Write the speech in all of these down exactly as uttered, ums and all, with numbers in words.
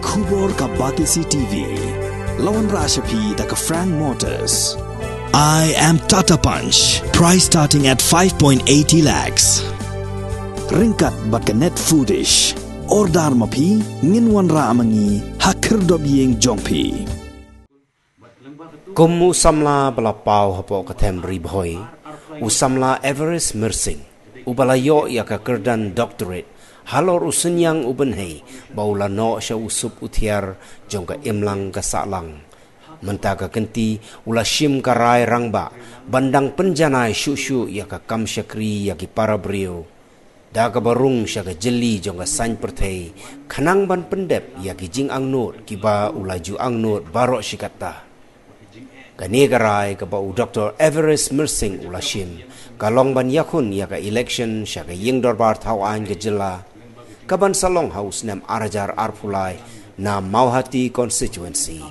Khubor ka Batesi T V. La wanrah sha phi da ka Frank Motors. I am Tata Punch. Price starting at five point eighty lakhs. Ryngkat bad ka Net Foodish. Order ma phi, ngin wanrah ma ngi ha khyrdop ïing jong phi. Kum u samla ba la paw hapoh ka them Ri Bhoi, u samla Everest Myrsing, u ba la ïoh ïa ka kyrdan doctorate halor u synñiang u bynhei ba u la noh sha u sup u thiar jong ka imlang ka sahlang. Mynta ka kynti u la shim ka rai rangbah ban dang pynjanai shuh shuh ïa ka kam shakri ïa ki para briew da kaba rung sha ka jylli jong ka saiñ pyrthei, khnang ban pyndep ïa ki jingangnud kiba u la ju angnud baroh shi katta. Kane ka rai kaba u Doctor Everest Myrsing u la shim ka long ban ïakhun ïa ka election sha ka ïing dorbar thaw aiñ ka jylla, kaban sa long ha u snem ar hajar arphew lai na Mawhati constituency,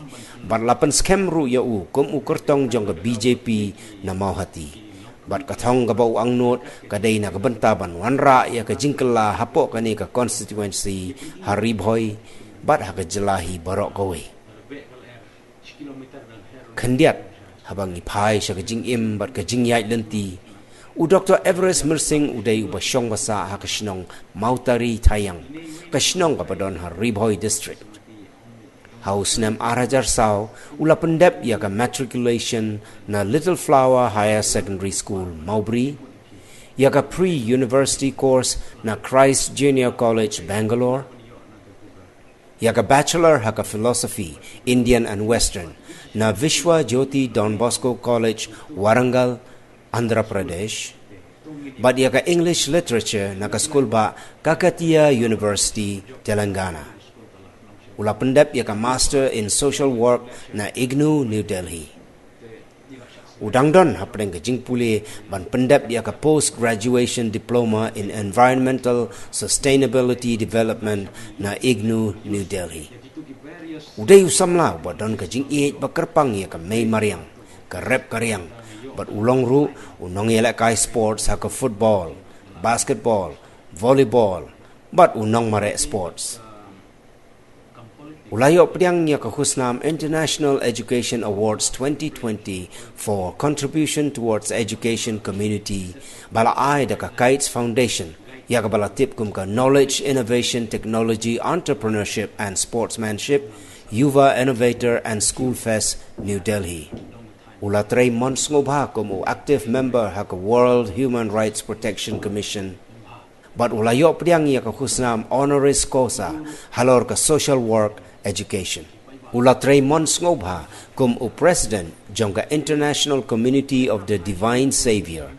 bad la pynskhem ruh ïa u kum u kyrtong jong ka B J P na Mawhati. Bad ka thong kaba u angnud ka dei na ka bynta ban wanrah ïa ka jingkylla hapoh kane ka constituency ha Ri Bhoi bad ha ka jylla hi baroh kawei. Khyndiat, haba ngi phai sha ka jingim bad ka jingïaid lynti, u Doctor Everest Myrsing u dei uba shong basa ha ka shnong Mawtari Thaiang, ka shnong kaba don ha Ri Bhoi District. Ha u snem ar hajar saw, u la pyndep ïa ka matriculation na Little Flower Higher Secondary School, Mawbri, ïa ka pre-university course na Christ Junior College, Bangalore, ïa ka Bachelor ha ka Philosophy, Indian and Western, na Vishwa Jyoti Don Bosco College, Warangal, Andhra Pradesh, bad ïa ka English Literature na ka skulbah Kakatiya University, Telangana. U la pyndep ïa ka Master in Social Work na IGNOU, New Delhi. U dang don hapdeng ka jingpule ban pyndep ïa ka Post Graduation Diploma in Environmental Sustainability Development na IGNOU, New Delhi. U dei u samla uba don ka jingïeit ba kyrpang ïa ka mei mariang, ka rep ka riang, bad u long ruh u nongïalehkai sports ha ka football, basketball, volleyball, bad u nongmareh sports. U la ïoh pdiang ïa ka khusnam International Education Awards twenty twenty for contribution towards education community ba la ai da ka Kites Foundation, ïa kaba la tip kum ka Knowledge, Innovation, Technology, Entrepreneurship and Sportsmanship, Yuva Innovator and School Fest, New Delhi. U la trei mon sngewbha kum u active member ha ka World Human Rights Protection Commission. Bad u la ïoh pdiang ïa ka khusnam honoris causa halor ka social work education. U la trei mon sngewbha kum u president jong ka International Community of the Divine Savior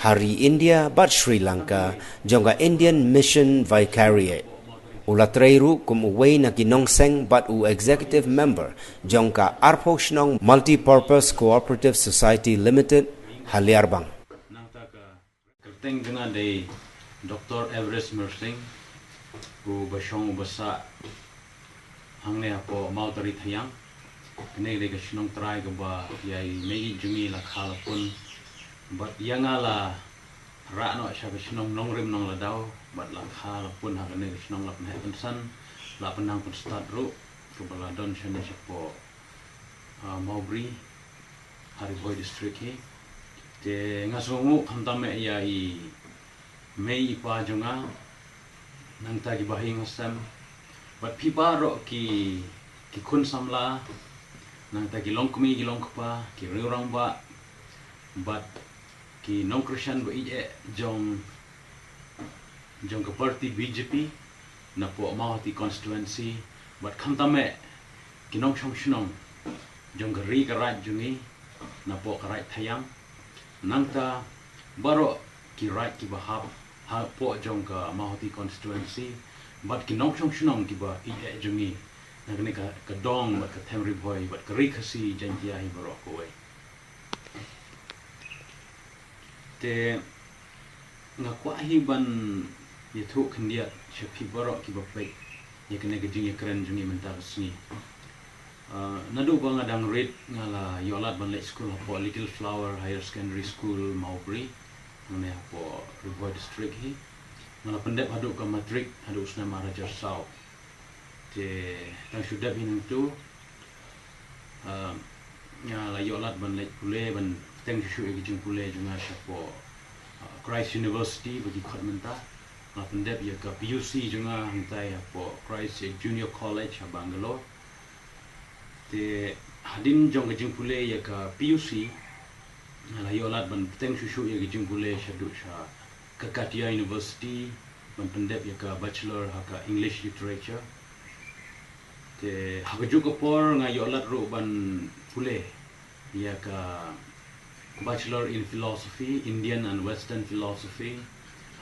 ha ri India bad Sri Lanka jong ka Indian Mission Vicariate. U la trei ruh kum uwei na ki nongseng bad u executive member jong ka arphew shnong Multipurpose Cooperative Society Limited ha Liarbang. Kyrteng jong nga dei Doctor Everest Myrsing, u ba shong u ba sah hangne hapoh Mawtari Thaiang. Kane dei ka shnong trai kaba ïa i mei jong ngi la kha la pun. Bad ïa nga la rah noh sha ka shnong Nongrim Nongladaw, bad la kha la pun ha kane ka shnong, la pynheh pynsan, la pynnang pynstad ruh, kaba la don shane shapoh, ah, Mawbri, ha Ri Bhoi District hi. Te nga sngewnguh khamtam eh ïa i mei i pa jong nga, nangta ki bahaïing hasem, bad phi baroh ki, ki khun samla, nangta ki longkmie ki longkpa, ki riew rangbah, bad ki nongkyrshan ba ïeit eh jong, jong ka party B J P napoh Mawhati constituency, bad khamtam eh ki nongshong shnong jong ka ri ka raij jong ngi napoh ka raij Thaiang, nangta baroh ki raij kiba hap hapoh jong ka Mawhati constituency, bad ki nongshong shnong kiba ïeit eh jong ngi na kane ka, ka dong bad ka them Ri Bhoi bad ka ri Khasi Jaiñtia hi baroh kawei. Te nga kwah hi ban ïathuh khyndiat sha phi baroh kiba peit ïa kane ka jingïakren jong ngi mynta ka sngi. Ah, naduh ba nga dang rit nga la ïoh lad ban leit skul hapoh Little Flower Higher Secondary School, Mawbri, hangne hapoh Ri Bhoi District hi. Nga la pyndep haduh ka matrik haduh u snem ar hajar saw. Te tang shu dep hi nangtu, ah, nga la ïoh lad ban leit pule, ban teng shu shu ïa ki jingpule jong nga shapoh, ah, Christ University ba ki khot mynta. Nga pyndep ïa ka P U C jong nga hangtai hapoh Christ Junior College ha Bangalore. Te hadien jong ka jingpule ïa ka P U C, nga la ïoh lad ban teng shu shu ïa ka jingpule shaduh sha Kakatiya University, ban pyndep ïa ka Bachelor ha ka English Literature. Te ha kajuh ka por nga ïoh lad ruh ban pule ïa ka Bachelor in Philosophy, Indian and Western Philosophy,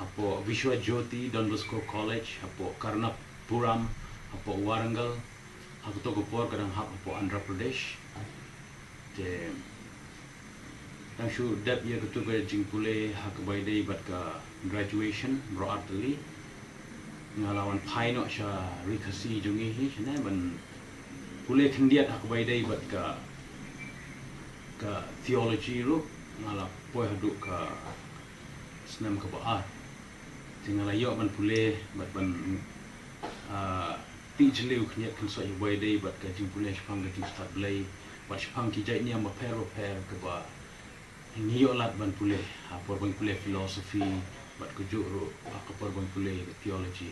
hapoh Vishwa Jyoti Don Bosco College, hapoh Karnapuram, hapoh Warangal, ha kato ka por ka dang hap hapoh Andhra Pradesh. Te tang shu dep ïa kato ka jingpule ha kaba ïadei bad ka graduation, baroh artylli. Nga la wan phai noh sha ri Khasi jong ngi hi, shane ban pule khyndiat ha kaba ïadei bad ka, ka theology ruh, nga la poi haduh ka snem kaba ar. Te nga la ïoh ban pule, bad ban, ah, tih jylliew khyndiat khynsoit ha kaba ïadei bad ka jingpule shaphang ka jingstad Blei, bad shaphang ki jait niam bapher bapher kaba ngi ïoh lad ban pule, ha por ba ngi pule philosophy, bad kajuh ruh, ha ka por ba ngi pule theology.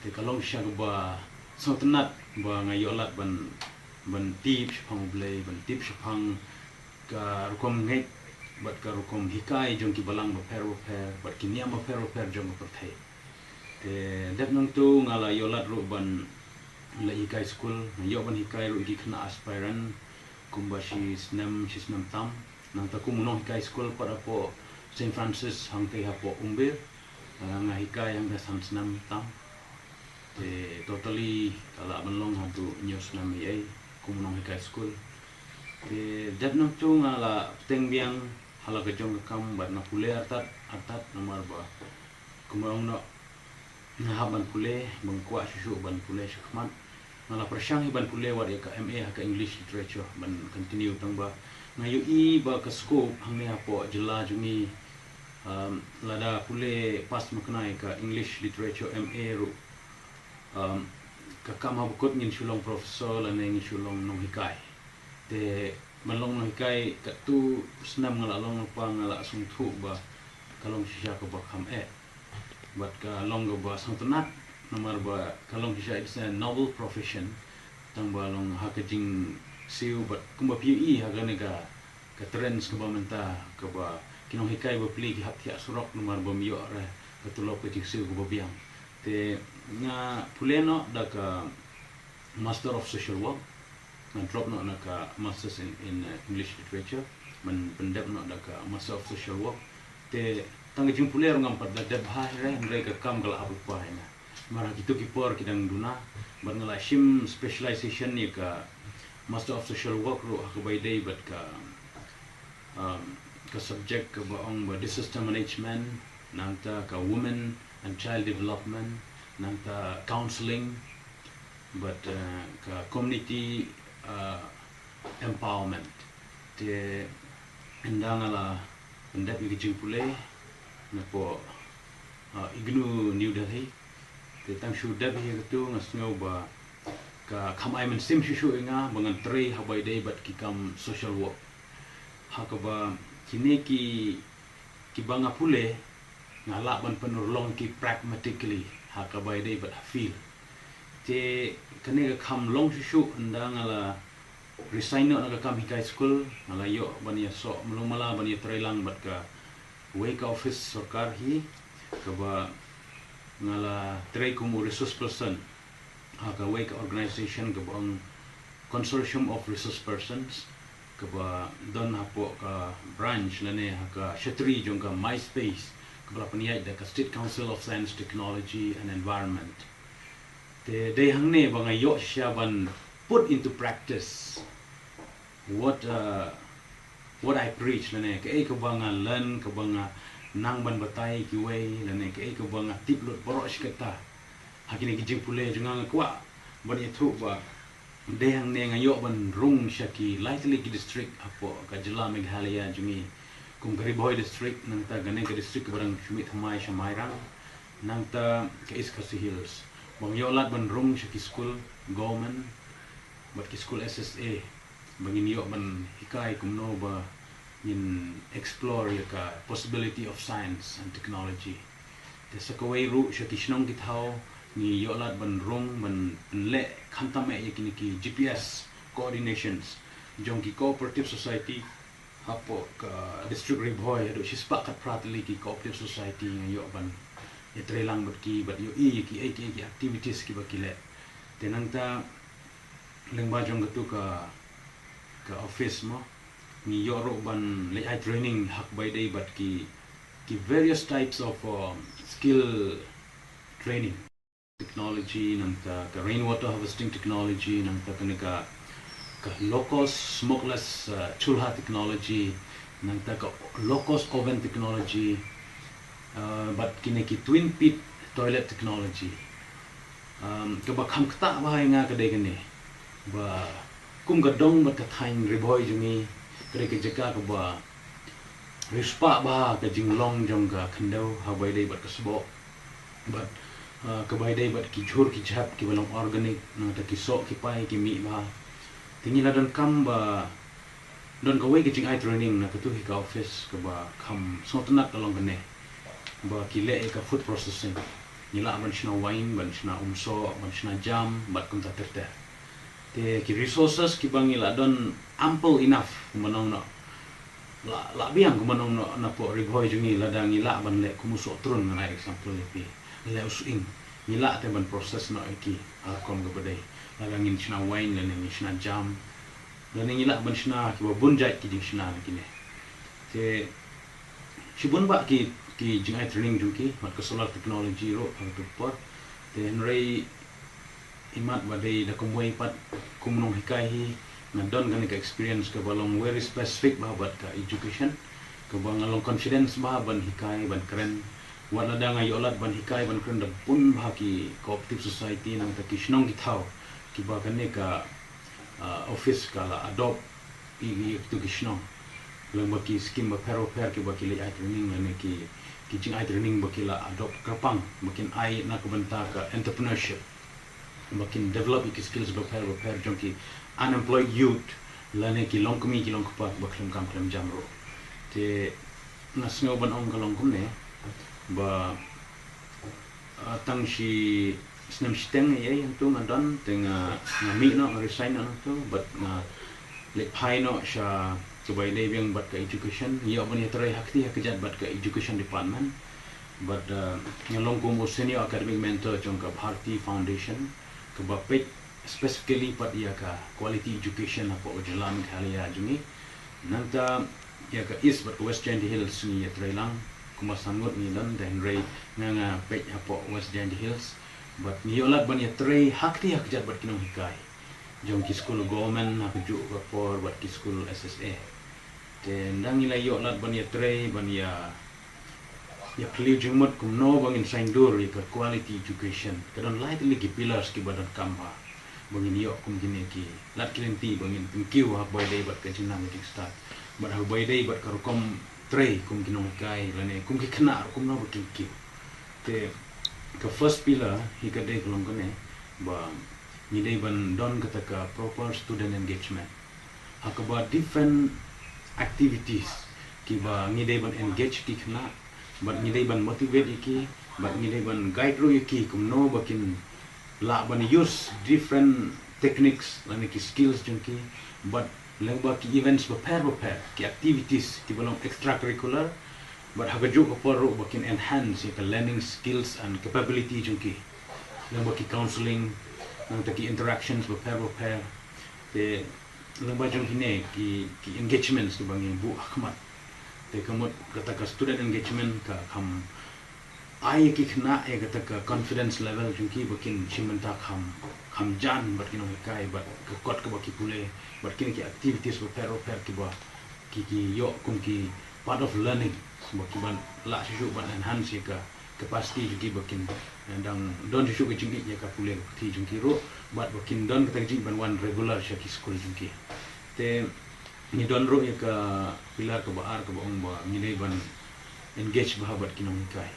Te ka long shisha kaba sngewtynnat ba nga ïoh lad ban, ban tip shaphang U Blei, ban tip shaphang ka rukom ngeit, bad ka rukom hikai jong ki balang bapher bapher, bad ki niam bapher bapher jong ka pyrthei. Te dep nangtu nga la ïoh lad ruh ban leit hikai skul, nga ïoh ban hikai ruh ïa ki khynnah aspirant, kumba shi snem, shi snem tam. Nangta kum u nonghikai skul pat hapoh Saint Francis hangtei hapoh Umbir, ah, nga hikai hangta san snem tam. Te totally ka lah ban long haduh hynñiew snem ei ei, kum u nonghikai skul. Te dep nangtu nga la bteng biang ha la ka jong ka kam bad nga pule artat, artat namar ba kumba ong noh, nga hap ban pule, ba nga kwah shuh shuh ban pule shakhmat. Nga la pyrshang hi ban pule wat ïa ka M A ha ka English Literature, ban continue tang ba nga ïohi ba ka scope hangne hapoh jylla jong ngi, um, lada pule pass makna ïa ka English Literature M A ruh, um, ka kam haba kut ngin shu long professor lane ngin shu long nonghikai. Te ban long nonghikai katto snem nga la long lypa nga la sngewthuh ba ka long shisha kaba kham eh. Bad ka long kaba sngewtynnat, namar ba ka long shisha, it's a noble profession. Tang ba long ha ka jingsiew bad kumba phi ïohi ha kane ka, ka trends kaba mynta, kaba ki nonghikai bapli ki hap thiah surok namar bym ïoh re ka tulop, ka jingsiew kaba biang. Te nga pule noh da ka Master of Social Work. Nga drop noh na ka Masters in, in, uh, English Literature, ban pyndep noh da ka Master of Social Work. Te tang ka jingpule ruh ngam pat da dep bha hi re, hynrei ka kam ka la hap lypa ïa nga. Namar ha kito ki por ki dang duna, bad nga la shim specialization ïa ka Master of Social Work ruh ha kaba ïadei bad ka, um, ka subject kaba ong ba disaster management, nangta ka women and child development, nangta counselling, bad, uh, ka community, uh, empowerment. Te ynda nga la pyndep ïa ka jingpule napoh, uh, IGNOU New Delhi, te tang shu dep hi ïa katu nga sngew ba ka kham ai mynsiem shuh shuh ïa nga ba ngan trei ha kaba ïadei bad ki kam social work. Ha kaba kine ki, kiba nga pule, nga lah ban pynurlong ki pragmatically ha kaba ïadei bad ha field. Te kane ka kham long shuh shuh ynda nga la resign noh na ka kam hikai skul, nga la ïoh ban ïasoh malu mala ban ïatreilang bad kawei ka office sorkar hi, kaba nga la trei kum u resource person ha kawei ka organization kaba ong Consortium of Resource Persons, kaba don hapoh ka branch lane ha ka shatri jong ka MySpace, kaba la pynïaid da ka State Council of Science, Technology and Environment. Te dei hangne ba nga ïoh shisha ban put into practice what, uh, what I preach, lane kaei kaba nga learn, kaba nga nang ban batai kiwei, lane kaei kaba nga tip lut baroh shi katta ha kine ki jingpule jong nga. Nga kwah ban ïathuh ba dei hangne nga ïoh ban rung sha ki lai tylli ki district hapoh ka jylla Meghalaya jong ngi, kum ka Ri Bhoi District, nangta kane ka district kaba dang shu mih thymmai sha Mairang, nangta ka East Khasi Hills. Ba ngi ïoh lad ban rung sha ki skul government bad ki skul S S A ba ngin ïoh ban hikai kumno ba ngin explore ïa ka possibility of science and technology. Te sa kawei ruh sha ki shnong ki thaw ngi ïoh lad ban rung ban leh khamtam eh ïa kine ki G P S coordinations jong ki cooperative society hapoh ka district Ri Bhoi haduh shispah khatphra tylli ki cooperative society ngi ïoh ban ïatreilang bad ki bad ïohi ïa ki ei ki ei ki activities kiba ki leh. Te nangta lyngba jong katu ka ka office mo ngi ïoh ruh ban leit ai training ha kaba ïadei bad ki ki various types of um, skill training, technology nangta ka rainwater harvesting technology nangta kane ka ka low cost smokeless uh, chulha technology nangta ka low cost oven technology uh, bad kine ki twin pit toilet technology um, kaba kham ktah bha ïa nga ka dei kane ba kum ka dong bad ka thaiñ Ri Bhoi jong ngi ka dei ka jaka kaba riewspah bha ka jinglong jong ka khyndew ha kaba ïadei bad ka sboh bad uh, kaba ïadei bad ki jhur ki jhep kiba long organic nangta ki soh ki pai ki mih bha. Te ngi la donkam ba don kawei ka jingai training na katu hi ka office kaba kham sngewtynnat ka long kane ba ki leh ïa ka food processing. Ngi lah ban shna wine ban shna umsoh ban shna jam bad kumta ter ter. Te ki resources kiba ngi la don ample enough kumba nong noh la la biang kumba nong noh na poh Ri Bhoi jong ngi lada ngi lah ban leh kum u soh trun ngan ai example ïa phi. Leh u sying ngi lah te ban process noh ïa ki ha la kum kaba dei lada ngin shna wine lane ngin shna jam lane ngi lah ban shna kiba bun jait ki jingshna na kine. Te shibun bah ki ki jingai training jong ki bad ka solar technology ruh ha katu ka por. Te hynrei imat ba dei da kumwei pat kum nonghikai hi nga don kane ka experience kaba long very specific bha bad ka education kaba nga long confidence bha ban hikai ban kren. Wat lada nga ïoh lad ban hikai ban kren da bun bha ki cooperative society nangta ki shnong ki thaw kiba kane ka uh, office ka la adopt ïa ïa kitu ki shnong lyngba ki skim bapher bapher kiba ki leit ai training lane ki ki jingai training ba ki la adopt kyrpang ba kin ai na ka bynta ka entrepreneurship ba kin develop ïa ki skills bapher bapher jong ki unemployed youth lane ki longkmie ki longkpa ba khlem kam khlem jam ruh. Te nga sngew ban ong ka long kumne ba Ah, tang shi snem shiteng ïa ïa hangtu nga don te nga nga mih noh nga resign noh hangtu bad nga leit phai noh sha kaba ïadei biang bad ka education ïoh ban ïatrei ha kti ha kjat bad ka education department bad ah, nga long kum u senior academic mentor jong ka Bharti Foundation kaba peit specifically pat ïa ka quality education hapoh ka jylla Meghalaya jong ngi. Nangta ïa ka East bad ka West Jaintia Hills ngi ïatrei lang kumba san ngut ngi don da hynrei nga nga peit hapoh West Jaintia Hills bad ngi ïoh lad ban ïatrei ha kti ha kjat bad ki nonghikai jong ki skul government ha kajuh ka por bad ki skul S S A. Te ynda ngi la ïoh lad ban ïatrei ban ïa ïa plie jingmut kumno ba ngin saiñdur ïa ka quality education. Ka don lai tylli ki pillars kiba donkam ha ba ngin ïoh kum kine ki lad ki lynti ba ngin pynkiew ha kaba ïadei bad ka jingnang ka jingstad bad ha kaba ïadei bad ka rukom trei kum ki nonghikai lane kum ki khynnah ruh kumno ba kin kiew. Te ka first pillar hi ka dei ka long kane ba ngi dei ban don kata ka proper student engagement ha kaba different activities kiba ngi dei ban engage ki khynnah bad ngi dei ban motivate ïa ki bad ngi dei ban guide ruh ïa ki kumno ba kin lah ban use different techniques lane ki skills jong ki bad lyngba ki events bapher bapher ki activities kiba long extracurricular bad ha kajuh ka por ruh ba kin enhance ïa ka learning skills and capability jong ki lyngba ki counselling nangta ki interactions bapher bapher. Te lyngba jong kine ki ki engagements kiba ngi buh ha khmat te ka mut kata ka student engagement ka kham ai ïa ki khynnah ïa kata ka confidence level jong ki ba kin shim bynta kham kham jan bad ki nonghikai bad ka kot kaba ki pule bad kine ki activities bapher bapher kiba ki ki ïoh kum ki part of learning ba ki ban lah shuh shuh ban enhance ïa ka capacity jong ki ba kin eh, dang don shuh shuh ka jingïeit ïa ka pule ka puthi jong ki ruh bad ba kin don kata ka jingïeit ban wan regular sha ki skul jong ki. Te ngi don ruh ïa ka pillar kaba ar kaba ong ba ngi dei ban engage bha bad ki nonghikai.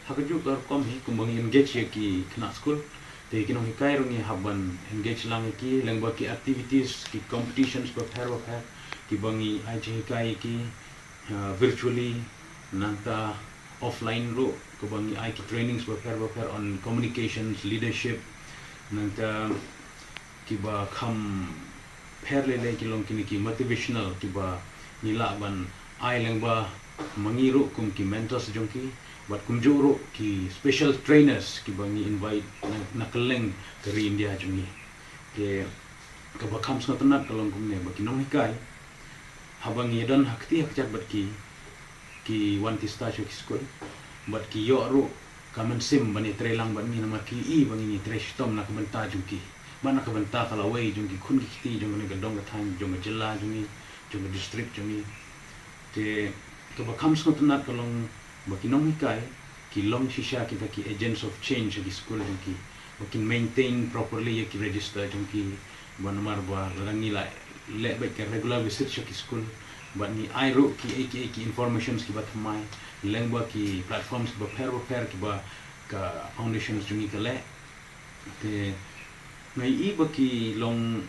Ha kajuh ka rukom hi kumba ngi engage ïa ki khynnah skul Te ki nonghikai ruh ngi hap ban engage lang ïa ki lyngba ki activities, ki competitions bapher bapher kiba ngi ai jinghikai ïa ki, uh, virtually, nangta offline ruh, kiba ngi ai ki trainings bapher bapher on communications, leadership, nangta kiba kham pher lei lei ki long kine ki motivational kiba ngi lah ban ai lyngba ma ngi ruh kum ki mentors jong ki, bad kumjuh ruh ki special trainers kiba ngi invite na, na kylleng ka ri India jong ngi. Te kaba kham sngewtynnat ka long kumne ba ki nonghikai, haba ngi don ha kti ha kjat bad ki, ki wan tista sha ki skul bad ki ïoh ruh ka mynsiem ban ïatreilang bad ngi namar ki i ba ngi ïatrei shitom na ka bynta jong ki, bad na ka bynta ka lawei jong ki khun ki kti jong kane ka dong ka thaiñ, jong ka jylla jong ngi, jong ka district jong ngi. Te kaba kham sngewtynnat ka long ba ki nonghikai ki long shisha kita ki agents of change ha ki skul jong ki, ba kin maintain properly ïa ki register jong ki, ba namar ba lada ngi la leh beit ka regular visit sha ki skul bad ngi ai ruh kiei kiei ki informations kiba thymmai lyngba ki platforms bapher bapher kiba ka foundations jong ngi ka leh. Te nga i ba ki long,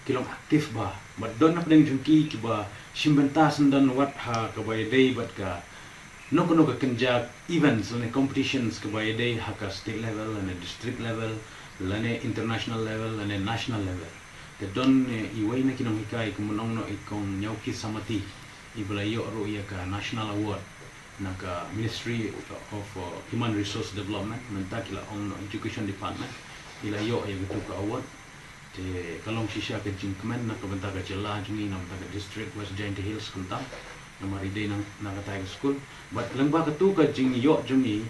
ki long active bha, bad don na pdeng jong ki kiba shim bynta syndon wat ha kaba ïadei bad kano kano ka kynja events lane competitions kaba ïadei ha ka state level lane district level lane international level lane national level. Te don, eh, iwei na ki nonghikai, kumba ong noh i kong Ñiawkhi Samati, iba la ïoh ruh ïa ka national award na ka Ministry of, uh, Human Resource Development, mynta ki la ong na Education Department, i la ïoh ïa katu ka award. Te ka long shisha ka jingkmen na ka bynta ka jylla jong ngi, na ka bynta ka district West Jaintia Hills kumta, namar i dei na, na katai ka skul. Bad lyngba katu ka jingïoh jong ngi,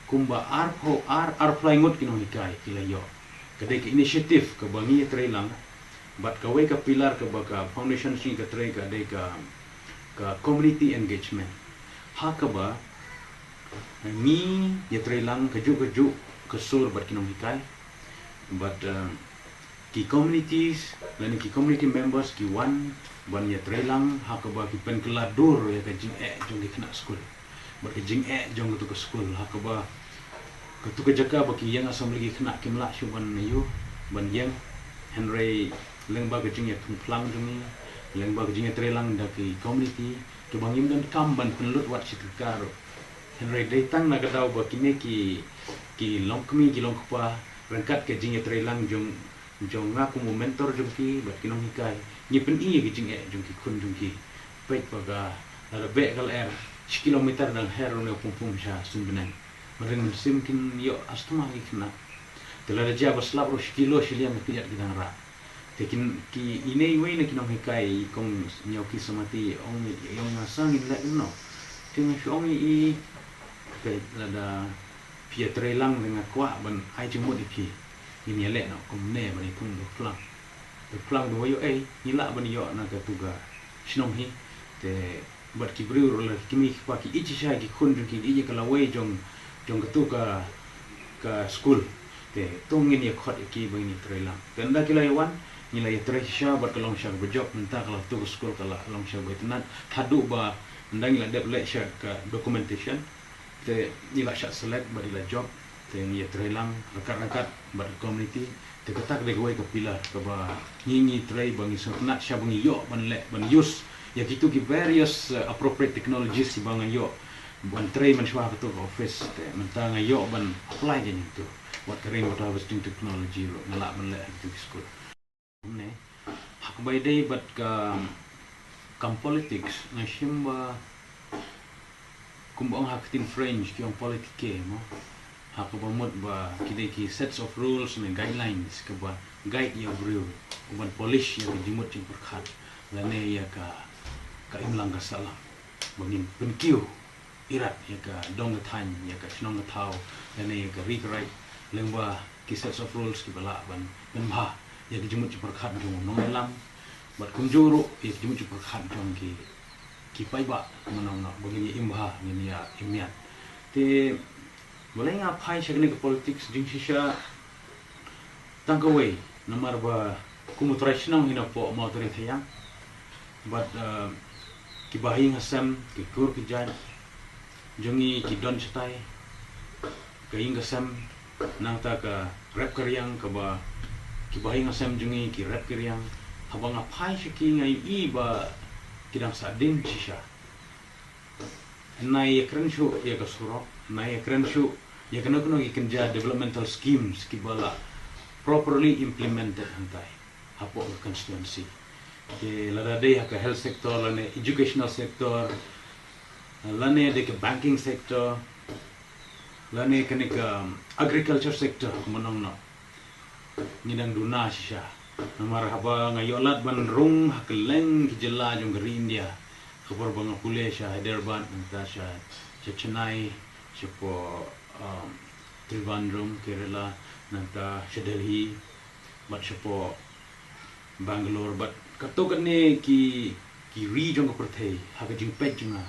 kumba arphew, ar, arphew lai ngut ki nonghikai ki la ïoh. Ka dei ka initiative kaba ngi ïatreilang, bad kawei ka pillar kaba ka foundation jong ngi ka trei ka dei ka, ka community engagement. Ha kaba ngi ïatreilang kajuh kajuh ka sur bad ki nonghikai, bad, eh, ki communities lane ki community members ki wan ban ïatreilang ha kaba ki pynkylla dur ïa ka jingeh jong ki khynnah skul bad ka jingeh jong katu ka skul, ha kaba katu ka jaka ba ki ïeng assembly ki khynnah kim lah shuh ban ïoh ban ïeng. Hynrei lyngba ka jingïathung phlang jong ngi, lyngba ka jingïatreilang da ki community, to ba ngim donkam ban pynlut wat shi tyngka ruh. Hynrei dei tang na ka daw ba kine ki, ki longkmie ki longkpa, ryngkat ka jingïatreilang jong, jong nga kum u mentor jong ki bad ki nonghikai, ngi pyni ïa ka jingeh jong ki khun jong ki. Peit ba ka, lada beh ka lyer shi kilometer dang her une u pum pum sha suiñ bneng. Ba ring mynsiem kin ïoh asthma ki khynnah. Te lada jia ba slap ruh shi kilo shiliang ki kjat ki dang rah. Te kin, ki, ine iwei na ki nonghikai, i kong Ñiawkhi Samati, ong i, ong nga sa ngin leh kumno. Te nga shu ong i, i, peit lada phi ïatreilang te nga kwah ban ai jingmut ïa phi. Ngin ïaleh noh kumne ban ïathung da phlang. Da phlang da wa ïoh ei, ngi lah ban ïoh na katu ka shnong hi. Te bad ki briew ruh la ki kmie ki kpa ki ïeit shisha ïa ki khun jong ki, ki ïeit ïa ka lawei jong, jong katu ka, ka skul. Te to ngin ïa khot ïa ki ba ngin ïatreilang. Te ynda ki la ïa wan, ngi la ïatrei shisha bad ka long shisha kaba jop, mynta ka la tu ka skul ka la long shisha kaba itynnad. Haduh ba ynda ngi la dep leh shisha ka documentation, te ngi la shah select bad i la jop. Te ngi ïatreilang ryngkat ryngkat bad ka community. Te kata ka dei kawei ka pillar kaba ngi, ngi trei ba ngi sngewtynnat sha ba ngi ïoh ban leh, ban use ïa kitu ki various, eh, appropriate technologies kiba nga ïoh ban trei mynshuwa ha katu ka office. Te mynta nga ïoh ban apply ïa kitu wat ka rainwater harvesting technology ruh nga lah ban leh ha kitu ki skul. Kumne, ha kaba ïadei bad ka kam politics, nga shim ba kumba ong ha ka ktien French ki ong politique mo. Ha kaba mut ba ki dei ki sets of rules ne guidelines kaba guide ïa u briew u ban polish ïa ka jingmut jingpyrkhat lane ïa ka, ka imlang ka sahlang. Ba ngin pynkiew irat ïa ka dong ka thaiñ, ïa ka shnong ka thaw, lane ïa ka ri ka raid, lyngba ki sets of rules kiba lah ban pynbha ïa ka jingmut jingpyrkhat jong u nongïalam, bad kumjuh ruh ïa ka jingmut jingpyrkhat jong ki, ki paidbah, mano mano, ba ngin ïa im bha, ngin ïa im miat. Te balei nga phai sha kane ka politics, jingshisha tang kawei, namar ba kum u trai shnong hi napoh Mawtari Thaiang. Bad, eh, kiba ha ïing ha sem, ki kur ki jait jong ngi ki don shatai ka ïing ka sem, nangta ka rep ka riang kaba ki bahaïing hasem jong ngi ki rep ka riang. Haba nga phai sha ki nga ïohi ba ki dang sahdien shisha. Nai ïakren shuh ïa ka surok, nai ïakren shuh ïa kano kano ki kynja developmental schemes kiba la properly implemented hangtai hapoh ka constituency. Te lada dei ha ka health sector lane educational sector lane dei ka banking sector lane kane ka agriculture sector kumba nongno. Ngi dang duna shisha. Namar haba nga ïoh lad ban rung ha kylleng ki jylla jong ka ri India. Ka por ba nga pule sha Hyderabad, nangta sha, sha Chennai, shapoh, um, Trivandrum, Kerala, nangta sha Delhi, bad shapoh Bangalore, bad katto katne ki, ki ri jong ka pyrthei, ha ka jingpeit jong nga.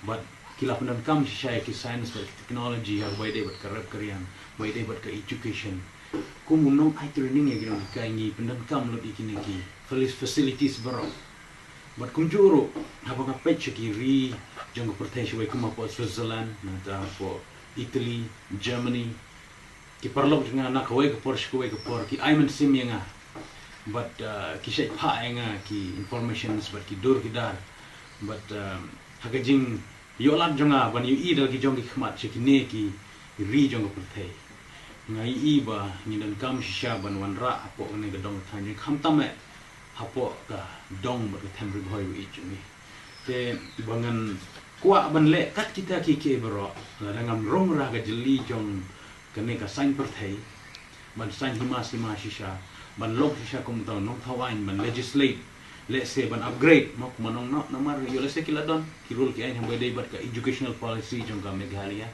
Bad ki la pyndonkam shisha ïa ki science bad ki technology, ha kaba ïadei bad ka rep ka riang, ba ïadei bad ka education. Kum u nong ai training ïa ki nonghikai ngi pyndonkam lut ïa kine ki fali-, facilities baroh. Bad kumjuh ruh, haba nga peit sha ki ri jong ka pyrthei shawei kum hapoh Switzerland, nangta hapoh Italy, Germany, ki paralok jong nga na kawei ka por sha kawei ka por, ki ai mynsiem ïa nga. Bad, uh, ki shait phah ïa nga ki informations, bad ki dur ki dar. Bad, uh, ha ka jingïoh lad jong nga, ban ïohi da la ki jong ki khmat sha kine ki ri jong ka pyrthei. Nga ïohi ba ngi donkam shisha ban wanrah hapoh kane ka dong ka thaiñ jong ngi khamtam eh hapoh ka dong bad ka them Ri Bhoi ba ïeit jong ngi. Te ba ngan kwah ban leh kat kita kiei kiei baroh, lada ngam rung ruh ha ka jylli jong kane ka saiñ pyrthei, ban saiñ hima sima shisha, ban long shisha kum uta u nongthaw aiñ, ban legislate, lehse ban upgrade, mo kumba nongno, namar ïoh lehse ki la don ki rule ki aiñ haba ïadei bad ka educational policy jong ka Meghalaya,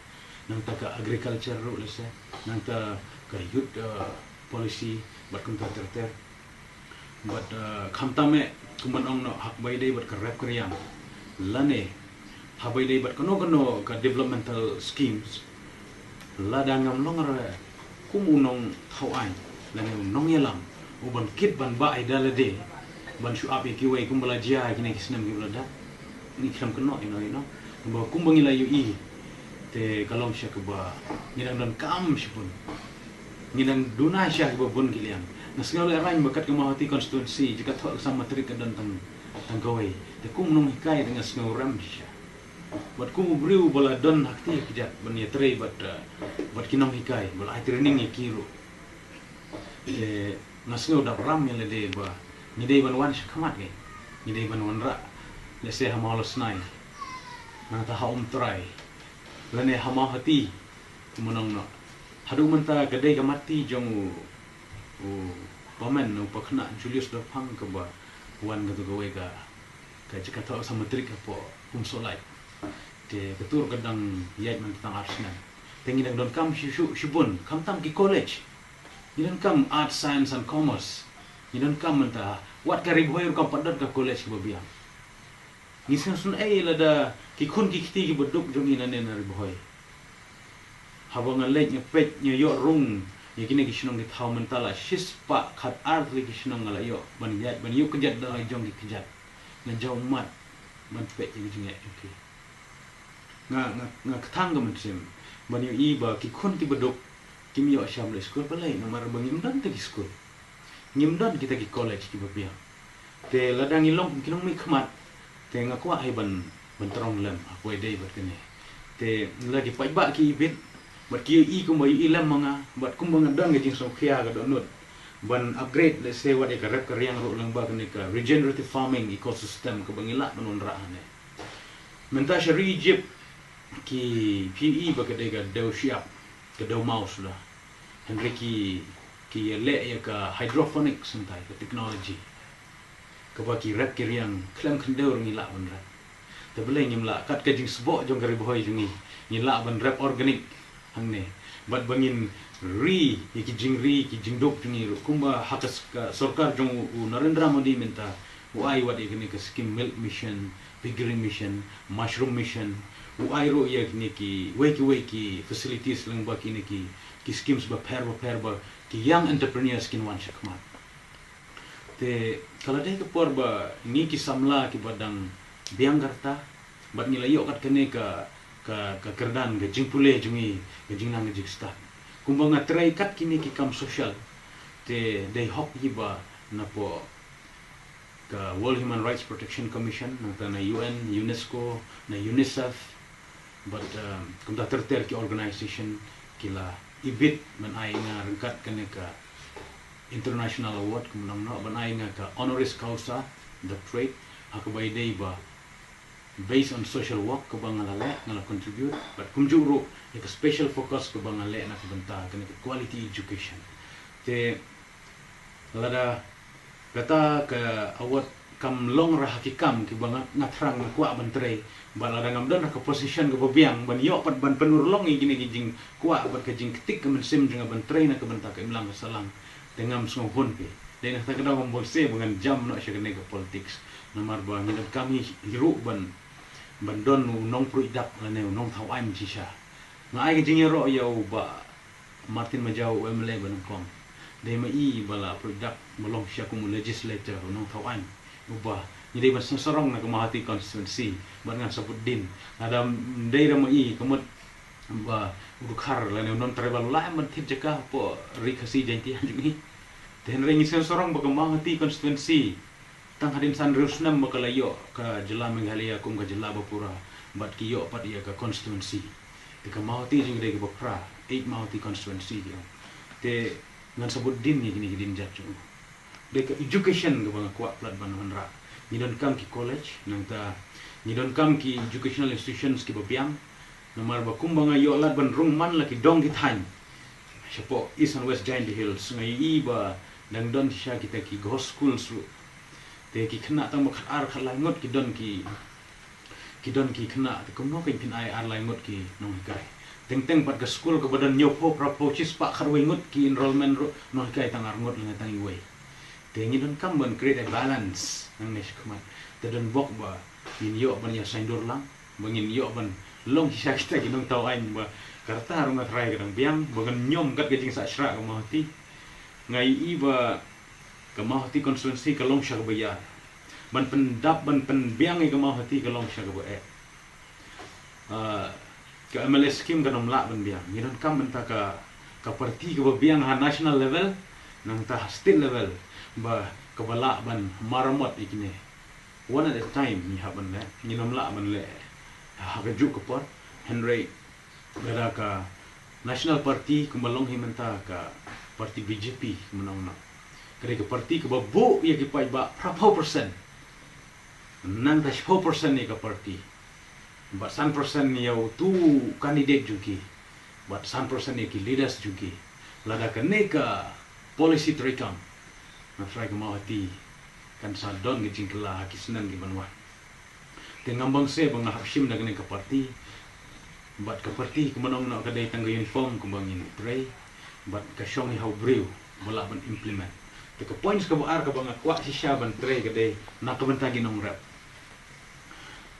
nangta ka agriculture ruh lehse, nangta ka youth, uh, policy, bad kumta ter ter. Bad, uh, khamtam eh, kumba nongno, ha kaba ïadei bad ka rep ka riang. Lane, haba ïadei bad kano kano ka developmental schemes. Lada ngam long ruh kum u nongthaw aiñ, lane u nongïalam, u ban kit ban bah ïa da lade, ban shu ap ïa kiwei kumba la jia ïa kine ki snem kiba la dep. Ngi khlem kynnoh, you know, you know. Kumba, kumba ngi la ïohi, te ka long shisha kaba ngi dang donkam shibun. Ngi dang duna shisha kiba bun ki liang. Nga sngew lehraiñ ba kat ka Mawhati constituency, jaka thoh ka exam matric ka don tang, tang kawei. Te kum u nonghikai te nga sngew rem shisha. Bad kum u briew ba la don ha kti ha kjat ban ïatrei bad, uh, bad ki nonghikai, ba la ai training ïa ki ruh. Te nga sngew dap ram ïa lade ba ngi dei ban wan sha khmat ngi. Ngi dei ban wanrah. Lehse ha Mawlasnai, nangta ha Umtrai, lane ha Mawhati, kumba nongno. Haduh mynta ka dei ka matti jong u, u bymman, u pakhynnah Julius Dophang kaba wan kato kawei ka, ka jaka thoh exam matric hapoh Umsohlait. Te ka tur ka dang ïaid mynta tang ar snem. Te ngi dang donkam shi-, shi-, shibun, khamtam ki college. Ngi donkam Arts, Science and Commerce. Ngi donkam mynta, wat ka Ri Bhoi ruh kam pat don ka college kaba biang. Ngi sngewsynei lada ki khun ki kti kiba duk jong ngi nangne na Ri Bhoi. Haba nga leit nga peit nga ïoh rung ïa kine ki shnong ki thaw, mynta la shispah khatar tylli ki shnong nga la ïoh ban ïaid ban ïoh kjat da la jong ki kjat. Nga jaw mat ban peit ïa ki jingïaid jong ki. Nga, nga, nga kthang ka mynsiem ban ïohi ba ki khun kiba duk kim ïoh shah leit skul. Balei? Namar ba ngim don kita ki skul. Ngim don kita ki college kiba biang. Te lada ngi long kum ki nongmihkhmat, te nga kwah hi ban, ban trong lem ha kawei dei bad kane. Te la ki paidbah ki ibit bad ki ïohi kumba ïohi lem ma nga, bad kumba nga don ka jingsngewkhia ka dohnud ban upgrade, lehse wat ïa ka rep ka riang ruh lyngba kane ka regenerative farming ecosystem kaba ngi lah ban wanrah hangne. Mynta sha ri Egypt ki, phi ïohi ba ka dei ka dew shyiap, ka dew maw suda. Hynrei ki, ki ïaleh ïa ka hydroponics hangtai, ka technology kaba ki rep ki riang khlem khyndew ruh ngi lah ban rep. Te balei ngim lah, kat ka jingsboh jong ka Ri Bhoi jong ngi, ngi lah ban rep organic hangne. Bad ba ngin ri ïa ki jingri ki jingduk jong ngi ruh, kumba ha ka s-, ka sorkar jong u, u Narendra Modi mynta u ai wat ïa kine ka scheme, milk mission, piggery mission, mushroom mission. U ai ruh ïa kine kiwei kiwei ki facilities lyngba kine ki, ki schemes bapher bapher ba ki young entrepreneurs kin wan shakhmat. Te ka la dei ka por ba ngi ki samla kiba dang biang ka rta bad ngi la ïoh kat kane ka, ka, ka kyrdan, ka jingpule jong ngi, ka jingnang ka jingstad. Kumba nga trei kat kine ki kam social, te dei hok hi ba napoh ka World Human Rights Protection Commission, nangta na U N, UNESCO, na UNICEF, bad, um, kumta ter ter ki organisation ki la ibit ban ai nga ryngkat kane ka international award, kumno ban ai nga ka honoris causa doctorate, ha kaba ïadei ba based on social work kaba nga la leh, nga la contribute, bad kumjuh ruh ïa ka special focus kaba nga leh na ka bynta kane ka quality education. Te lada kata ka award kam long ra ha ki kam kiba nga, nga thrang, nga kwah ban trei, bad lada ngam don ha ka position kaba biang ban ïoh pat ban pynurlong ïa kine ki jingkwah bad ka jingktik ka mynsiem jong nga ban trei na ka bynta ka imlang ka sahlang, te ngam sngewhun phi. Dei na kata ka daw ngam boi se ba ngan jam noh sha kane ka politics. Namar ba ngi donkam hi ruh ban, ban don u nongpruid dak lane u nongthaw aiñ shisha. Nga ai ka jingïaroh ïa u Bah Martin Majaw, u M L A ba nyngkong. Dei ma i ba la pruid dak ba long shisha kum u legislator, u nongthaw aiñ, uba ngi dei ban seng sarong na ka Mawhati constituency, bad ngan sa bud dien. Lada dei da ma i, ka mut ba u Dkhar lane u non-tribal u la em ban thied jaka hapoh Ri Khasi Jaiñtia jong ngi. Te hynrei ngi seng sarong ba ka Mawhati constituency tang hadien san hynriew snem ba ka la ïoh ka jylla Meghalaya kum ka jylla ba pura, bad ki ïoh pat ïa ka constituency. Te ka Mawhati jong ngi dei kaba phra, eight Mawhati constituency ki ong. Te ngan sa bud dien ïa kine ki dienjat jong u. Dei ka education kaba nga kwah palat ban wanrah. Ngi donkam ki college, nangta ngi donkam ki educational institutions kiba biang. Namar ba kumba nga ïoh lad ban rung man la ki dong ki thaiñ shapoh East and West Jaintia Hills, nga ïohi ba dang don shisha kita ki ghost schools ruh. Te ki khynnah tang ba khatar khatlai ngut ki don ki, ki don ki khynnah, te kumno kein phin ai ar lai ngut ki nonghikai. Teng teng pat ka skul kaba don hynñiewphew, phraphew, shispah khatwei ngut ki enrollment ruh, nonghikai tang ar ngut lane tang iwei. Te ngi donkam ban create a balance nangne shakhmat. Te don bok ba ngin ïoh ban ïa saiñdur lang, ba ngin ïoh ban long shisha kita ki nongthaw aiñ, ba ka rta ruh nga trai ka dang biang ba ngan ñiom kat ka jingsah shrah ka Mawhati. Nga ïohi ba ka Mawhati constituency ka long sha kaba ïar. Ban pyndap, ban pynbiang ïa ka Mawhati ka long sha kaba eh. Ah, ka M L A scheme kan ym lah ban biang. Ngi donkam mynta ka, ka party kaba biang ha national level, nangta ha state level, ba kaba lah ban maramot ïa kine. One at a time ngi hap ban leh, ngin ym lah ban leh ha kajuh ka por. Hynrei lada ka National Party kumba long hi mynta ka party B J P kumba nong na, ka dei ka party kaba buh ïa ki paidbah phraphew percent. Nangta shiphew percent ïa ka party, bad san percent ïa utu u candidate jong ki, bad san percent ïa ki leaders jong ki. Lada kane ka policy treikam, nga trai ka Mawhati kan sa don ka jingkylla ha ki snem ki ban wan. Te ngam bang se ba nga hap shim na kane ka party, bad ka party kumba nong na ka dei tang ka uniform kumba ngin trei, bad ka shong hi ha u briew ba lah ban implement. Te ka points kaba ar kaba nga kwah shisha ban trei ka dei na ka bynta ki nongrep.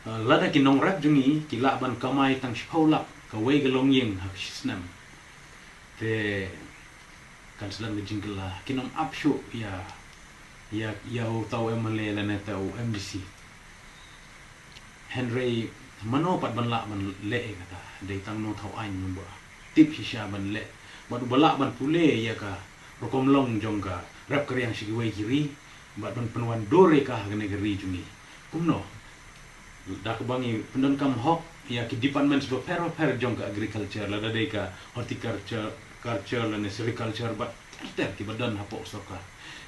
Ah, lada ki nongrep jong ngi ki lah ban kamai tang shiphew lak kawei ka longïing ha ka shisnem, te kan sa don ka jingkylla, kin ym ap shuh ïa, ïa, ïa uta u M L A lane uta u M D C. Hynrei mano pat ban lah ban leh ïa kata, dei tang u nongthaw aiñ uba tip shisha ban leh, bad uba lah ban pule ïa ka rukom long jong ka rep ka riang sha kiwei ki ri, bad ban pynwandur ïa ka ha kane ka ri jong ngi. Kumno? Da kaba ngi pyndonkam hok ïa ki departments bapher bapher jong ka agriculture, lada dei ka horticulture, culture lane sericulture, bad ter ter kiba don hapoh sorkar.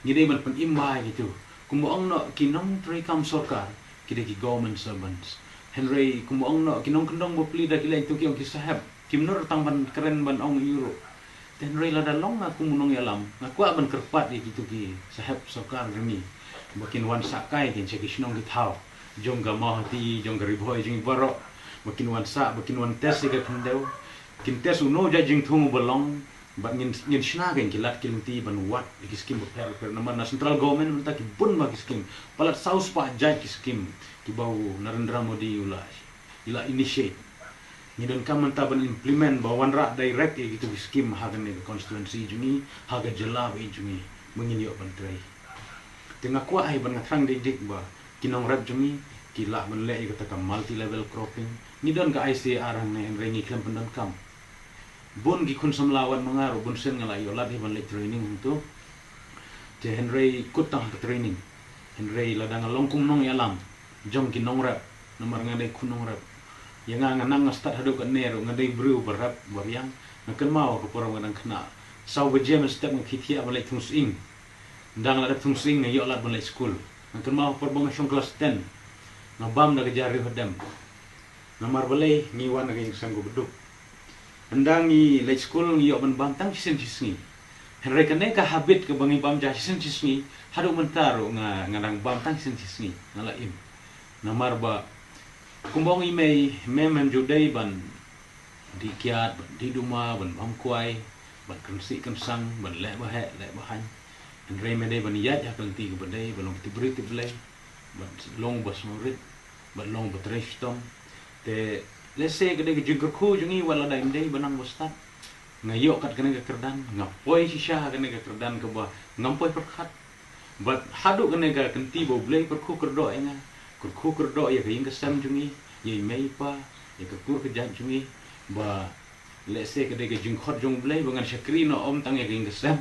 Ngi dei ban pynim bha ïa kitu. Kumba ong noh, ki nongtreikam sorkar ki dei ki government servants. Hynrei kumba ong noh, ki nongkyndong bapli da ki leh tu ki ong ki sahep, kim nud tang ban kren ban ong ïu ruh. Te hynrei lada long nga kum u nongïalam, nga kwah ban kyrpad ïa kitu ki sahep sorkar jong ngi ba kin wan sah kai kin sha ki shnong ki thaw jong ka Mawhati, jong ka Ri Bhoi jong ngi baroh, ba kin wan sah, ba kin wan test ïa ka khyndew, kin test uno jait jingthung uba long, bad ngin, ngin shna kein ki lad ki lynti ban wad ïa ki skim bapher bapher. Namar na central government mynta ki bun bha ki skim, palat saw spah jait ki skim kiba u Narendra Modi u la, u la initiate. Ngi donkam mynta ban implement, ba wanrah direct ïa kitu ki skim ha kane ka constituency jong ngi, ha ka jylla ba ïeit jong ngi, ba ngin ïoh ban trei. Te nga kwah hi ban nga thrang dik dik ba ki nongrep jong ngi ki lah ban leh ïa kata ka multi level cropping. Ngi don ka I C A R hangne, hynrei ngi khlem pyndonkam. Bun ki khun samla wat ma nga ruh bun sien nga la ïoh lad hi ban leit training hangto. Te hynrei kut tang ha ka training. Hynrei lada nga long kum nongïalam jong ki nongrep, namar nga dei khun nongrep. Ïa nga, nga nang nga stad haduh katne ruh nga dei briew ba rep ba riang. Nga kynmaw ka por ba nga dang khynnah, saw baje mynstep nga khie thiah ban leit thung sying. Ynda nga la dep thung sying nga ïoh lad ban leit skul. Nga kynmaw ka por ba nga shong klas ten, nga bam da ka ja riewhadem. Namar balei? Ngi wan na ka ïing sem kaba duk. Ynda ngi leit skul ngi ïoh ban bam tang shisien shisngi. Hynrei kane ka habit kaba ngi bam ja shisien shisngi, haduh mynta ruh nga, nga dang bam tang shisien shisngi, nga la im. Namar ba kumba ong i mei, me mem ju dei ban dih kiad, ban dih duma, ban bam kwai, ban kynsih kynsang, ban leh ba heh leh ba haiñ. Hynrei me dei ban ïaid ha ka lynti kaba dei, ban long tip briew tip Blei, ban long ba sngewrit, ban long ba trei shitom. Te lehse ka dei ka jingkyrkhu jong ngi, wat lada im dei ba nang ba stad, nga ïoh kat kane ka kyrdan, nga poi shisha ha kane ka kyrdan kaba ngam poi pyrkhat. Bad haduh kane ka kynti ba U Blei kyrkhu kyrdoh ïa nga, kyrkhu kyrdoh ïa ka ïing ka sem jong ngi, ïa i mei i pa, ïa ka kur ka jait jong ngi, ba lehse ka dei ka jingkhot jong U Blei ba ngan shakri noh ym tang ïa ka ïing ka sem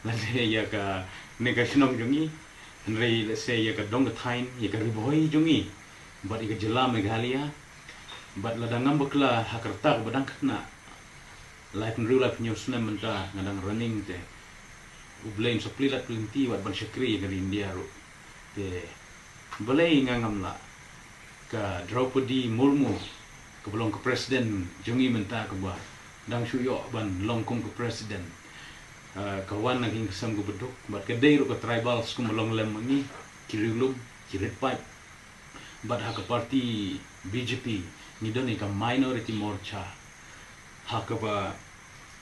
lane ïa kane ka shnong jong ngi, hynrei lehse ïa ka dong ka thaiñ, ïa ka Ri Bhoi jong ngi, bad ïa ka jylla Meghalaya. Bad lada ngam bakla, ha ka rta kaba dang khynnah, laiphew hynriew laiphew hynñiew snem mynta nga dang running, te U Blei un sa plie lad plie lynti wat ban shakri ïa ka ri India ruh. Te balei nga ngam lah? Ka Draupadi Murmu, kaba long ka president jong ngi mynta, kaba dang shu ïoh ban long kum ka president, ah, ka wan na ka ïing ka sem kaba duk, bad ka dei ruh ka tribal, kumba long lem ma ngi, ki riewlum, ki rit paid. Bad ha ka party B J P ngi don ïa ka Minority Morcha, ha kaba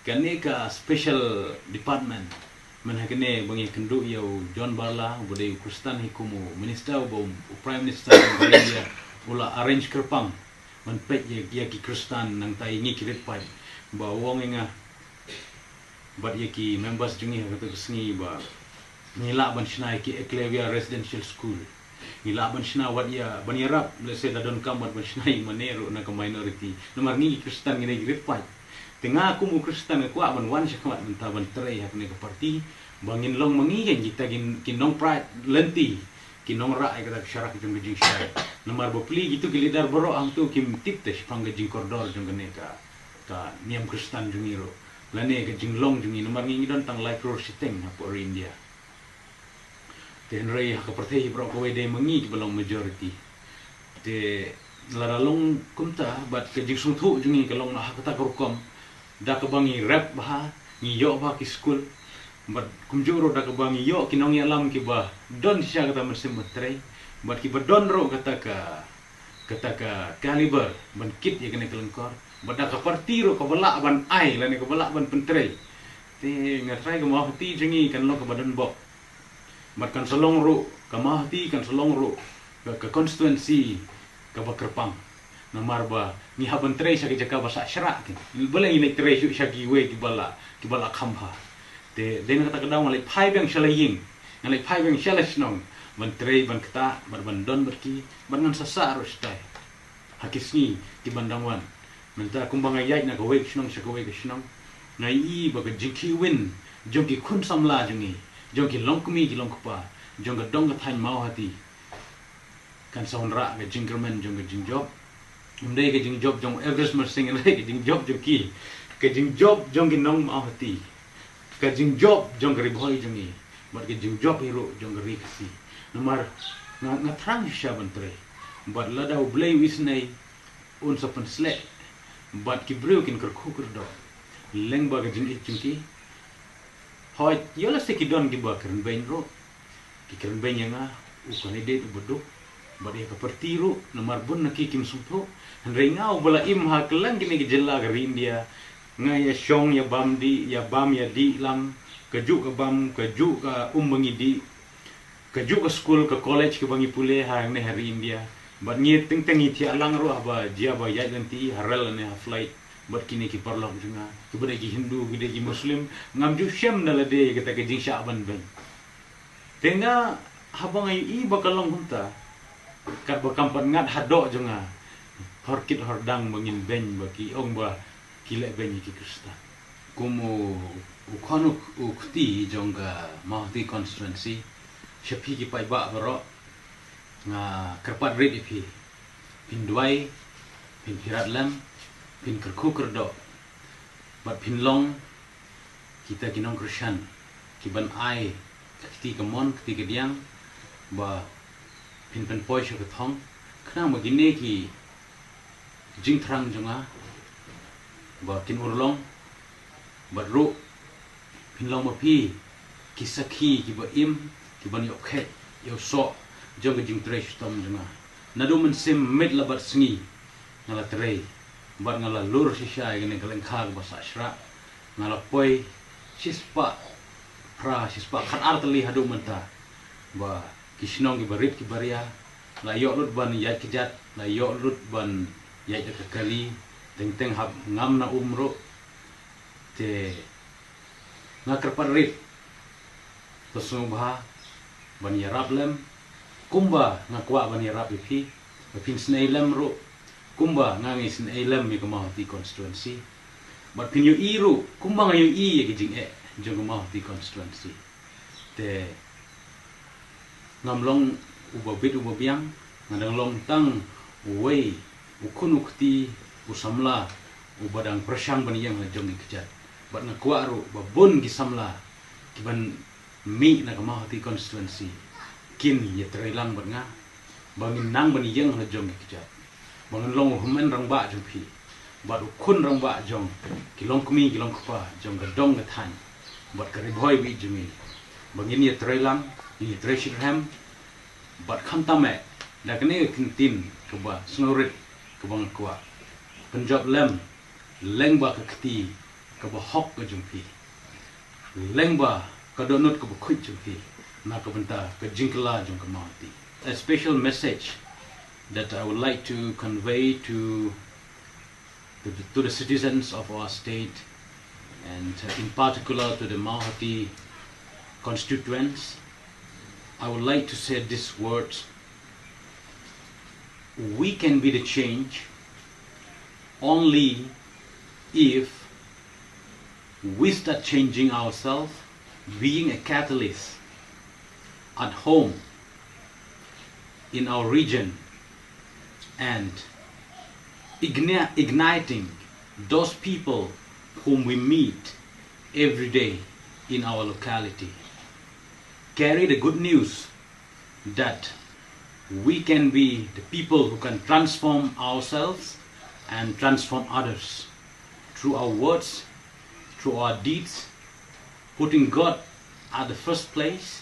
kane ka special department, mynta kane ba ngi ïakynduh ïa u John Barla, uba dei u Khristan hi kum u minister, uba u Prime Minister jong ka India u la arrange kyrpang ban peit ïa, ïa ki Khristan, nangta ïa ngi ki rit paid. Ba u ong ïa nga bad ïa ki members jong ngi ha kata ka sngi ba ngi lah ban shna ïa ki Eklavya Residential School. Ngi lah ban shna wat ïa, ban ïarap, lehse da donkam wat ban shna ïa mane ruh na ka minority. Namar ngi ki Khristan ngi dei ki rit paid. Te nga kum u Khristan nga kwah ban wan shakhmat mynta ban trei ha kane ka party, ba ngin long ma ngi kein kita ki, ki nongpynïaid lynti, ki nongrah ïa kata ka sharak jong ka jingshai. Namar ba plie kito ki leader baroh hangto kim tip te shaphang ka jingkordor jong kane ka, ka niam Khristan jong ngi ruh, lane ka jinglong jong ngi, namar ngi ngi don tang lai klur shiteng hapoh ri India. Te hynrei ha ka pyrthei baroh kawei dei ma ngi kiba long majority. Te lada long kumta, bad ka jingsngewthuh jong ngi ka long na ha kata ka rukom, da kaba ngi rep bha, ngi ïoh bha ki skul, bad kumjuh ruh da kaba ngi ïoh ki nongïalam kiba don shisha kata mynsiem ban trei, bad kiba don ruh kata ka, kata ka caliber ban kit ïa kane ka lyngkor, bad da ka party ruh kaba lah ban ai lane kaba lah ban pyntrei. Te nga trai ka Mawhati jong ngi kan long kaba donbok, bad kan sa long ruh, ka Mawhati kan sa long ruh ka, ka constituency kaba kyrpang. Namar ba ngi hap ban trei sha ki jaka ba sah shrah kein. Balei ngi leit trei shuh sha kiwei kiba la, kiba la kham bha? Te dei na kata ka daw nga leit phai biang sha la ïing, nga leit phai biang sha la shnong, ban trei, ban ktah, bad ban don bad ki, bad ngan sa sah ruh shatai ha ki sngi kiban dang wan. Mynta kumba nga ïaid na kawei ka shnong sha kawei ka shnong, nga ïohi ba ka jingkhih win jong ki khun samla jong ngi, jong ki longkmie ki longkpa, jong ka dong ka thaiñ Mawhati, kan sa wanrah ka jingkyrmen jong ka jingjop. Ym dei ka jingjop jong Everest Marsing, ym dei ka jingjop jong ki, ka jingjop jong ki nong Mawhati, ka jingjop jong ka Ri Bhoi jong ngi, bad ka jingjop hi ruh jong ka Ri Khasi. Namar nga, nga thrang shisha ban trei, bad lada U Blei u isynei, un sa pynsleh, bad ki briew kin kyrkhu kyrdoh lyngba ka jingïeit jong ki. Hooid, ïoh lehse ki don kiba kren beiñ ruh, ki kren beiñ ïa nga, u candidate uba duk, bad ïa ka party ruh, namar bun na ki kim sngewthuh. Hynrei nga uba la im ha kylleng kine ki jylla ka ri India, nga ïa shong ïa bam dih, ïa bam ïa dih lang, kajuh ka bam, kajuh ka um ba ngi dih, kajuh ka skul ka college kaba ngi pule hangne ha ri India. Bad ngi teng teng ngi thiah lang ruh haba jia ba ïaid lynti ha rel lane ha flight bad kine ki paralok jong nga, kiba dei ki Hindu, ki dei ki Muslim, ngam ju shem da lade ïa kata ka jingshah ban beiñ. Te nga, haba nga ïohi ba ka long kumta, katba kam pat ngat ha doh jong nga, hor kit hor dang ba ngin beiñ, ba ki ong ba ki leh beiñ ïa ki Khristan. Kum u, u khon u, u kti jong ka Mawhati constituency, sha phi ki paidbah baroh, nga kyrpad rit ïa phi. Phin duwai, phin pyrkhat lem, phin kyrkhu kyrdoh, bad phin long kita ki nongkyrshan kiban ai ka kti kamon, kti kadiang, ba phin pynpoi sha ka thong, khnang ba kine ki jingthrang jong nga ba kin urlong, bad ruh phin long ma phi ki sakhi kiba im, kiban ïoh khet ïoh soh jong ka jingtrei shitom jong nga. Naduh mynsiem miet bad sngi nga la trei bad nga la lur shisha ïa kane ka lyngkha kaba sah shrah. Nga la poi shispah phra, shispah khatar tylli haduh mynta, ba ki shnong kiba rit kiba ria la ïoh lut ban ïaid kjat, la ïoh lut ban ïaid da ka kali, teng teng hap ngam na um ruh. Te nga kyrpad rit, to sngewbha ban ïarap lem kumba nga kwah ban ïarap ïa phi, ba phin snei lem ruh kumba nga ngi snei lem ïa ka Mawhati constituency. Bad phin ïohi ruh kumba nga ïohi ïa ka jingeh jong ka Mawhati constituency. Te ngam long uba bit uba biang, nga dang long tang uwei u khun u kti u samla uba dang pyrshang ban ïeng ha jong ki kjat. Bad nga kwah ruh ba bun ki samla kiban mih na ka Mawhati constituency kin ïatrei lang bad nga, ba ngin nang ban ïeng ha jong ki kjat, ba ngin long u hynmen rangbah jong phi bad u khun rangbah jong ki longkmie ki longkpa jong ka dong ka thaiñ bad ka Ri Bhoi bad jong ngi, ba ngin ïatrei lang, ngin ïatrei shitrhem. Bad khamtam eh da kane ka ktien kaba sngewrit kaba nga kwah, pynjop lem lyngba ka kti kaba hok ka jong phi, lyngba ka dohnud kaba khuid jong phi na ka bynta ka jingkylla jong ka Mawhati. A special message that I would like to convey to, to the, to the citizens of our state, and, uh, in particular to the Mawhati constituents, I would like to say these words. We can be the change only if we start changing ourselves, being a catalyst at home, in our region, and igni-, igniting those people whom we meet every day in our locality. Carry the good news that we can be the people who can transform ourselves and transform others through our words, through our deeds, putting God at the first place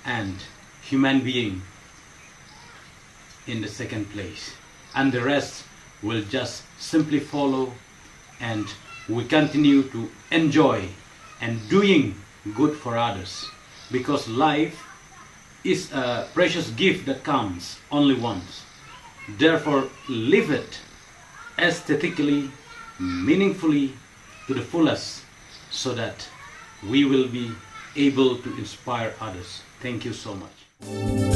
and human being in the second place. And the rest will just simply follow, and we continue to enjoy and doing good for others, because life is a precious gift that comes only once. Therefore, live it aesthetically, meaningfully, to the fullest, so that we will be able to inspire others. Thank you so much.